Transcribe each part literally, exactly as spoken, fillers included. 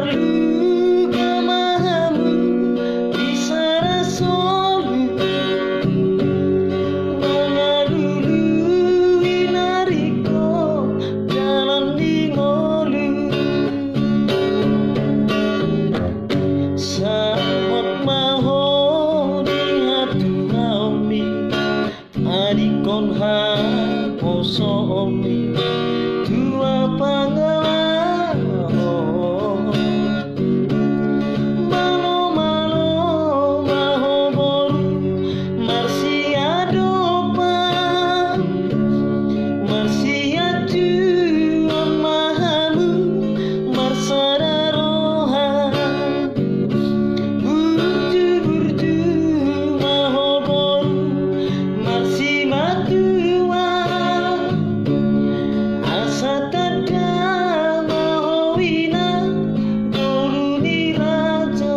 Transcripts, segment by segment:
Luka ma hamu di sada solu, mangalului na ringkot dalan ni ngolu. Sahat ma ho di hatuaonmi, adingkon haposoonmi, tua pangalaho. Malo, malo ma ho boru, marsiadopan, marsiatuan ma hamu, marsada roha. Burju, burju ma ho boru, marsimatua. Asa tanda ma ho ina, boru ni raja.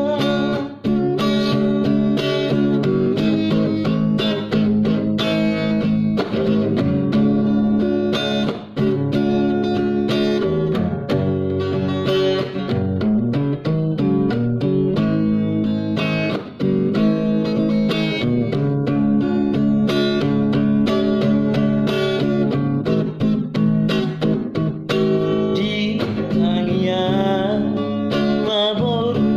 Di tangiang ma boru,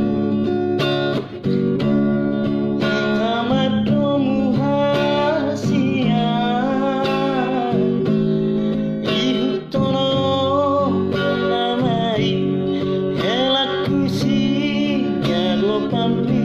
hita ma domu hasian. Ihuthon ho nama i, hela ku siadopanmi.